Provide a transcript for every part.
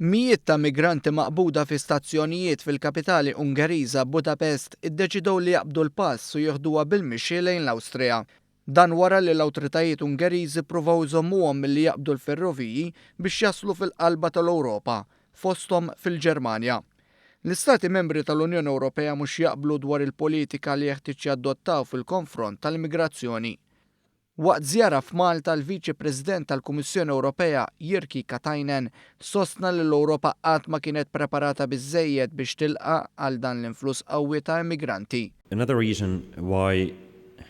Mijiet ta' migranti maqbuda fi stazzjonijiet fil-kapitali Ungeriża Budapest iddeċidew li jaqbdu l-pass u jieħduha bil-mixi lejn l-Awstrija. Dan wara li l-awtoritajiet Ungeriżi ppruvaw iżommuhom milli jaqbdu l-ferroviji biex jaslu fil-qalba tal-Ewropa, fosthom fil-Ġermanja. L-Istati Membri tal-Unjoni Ewropea mhux jaqblu dwar il-politika li jeħtieġ jadottaw fil-konfront tal-immigrazzjoni. Waqt żjara f'Malta, l-Viċi President tal-Kummissjoni Ewropea, Jyrki Katainen, sostna li l-Ewropa qatt ma kienet preparata biżżejjed biex tilqa' għal dan l-influss qawwi ta' immigranti. Another reason why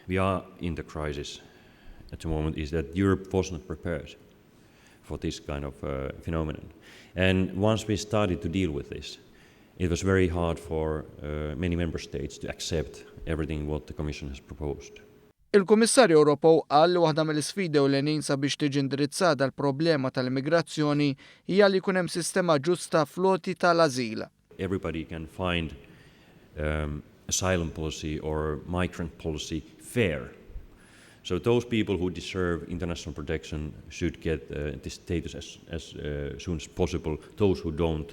we are in the crisis at the moment is that Europe was not prepared for this kind of uh, phenomenon. And once we started to deal with this, it was very hard for uh, many member states to accept everything what the Commission has proposed. Il-Kummissarju Ewropew qal li waħda mill-isfidi ewlenin sabiex tiġi indirizzata l-problema tal-immigrazzjoni hija li jkun hemm sistema ġusta fl-għoti tal-ażil. Everybody can find um, asylum policy or migrant policy fair. So those people who deserve international protection should get uh, this status as, as uh, soon as possible. Those who don't,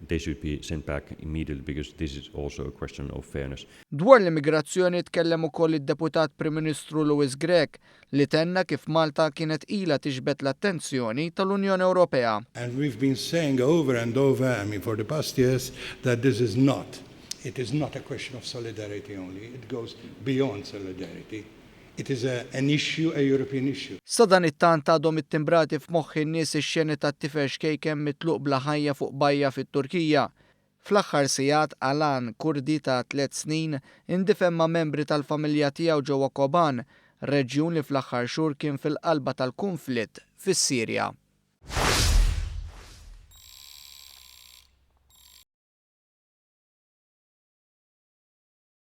they should be sent back immediately because this is also a question of fairness. Dwar l-immigrazzjoni tkellem ukoll id-Deputat Prim Ministru Louis Grech li tenna kif Malta kienet ilha tiġbed l-attenzjoni tal-Unjoni Ewropea. And we've been saying over and over, I mean, for the past years, that this is not, it is not a question of solidarity only. It goes beyond solidarity. It is a, an issue, a European issue. Sadanittant għadhom ittimbrati f'moħħ in-nies ix-xeni tat-tifel ċkejken mitluq bla ħajja fuq bajja fit-Turkija. Fl-aħħar sigħat Alan Kurdi ta' 3 snin indifen ma' membri tal-familja tiegħu ġewwa Koban, reġjun li fl-aħħar xhur kien fil-qalba tal-konflitt fis-Sirja.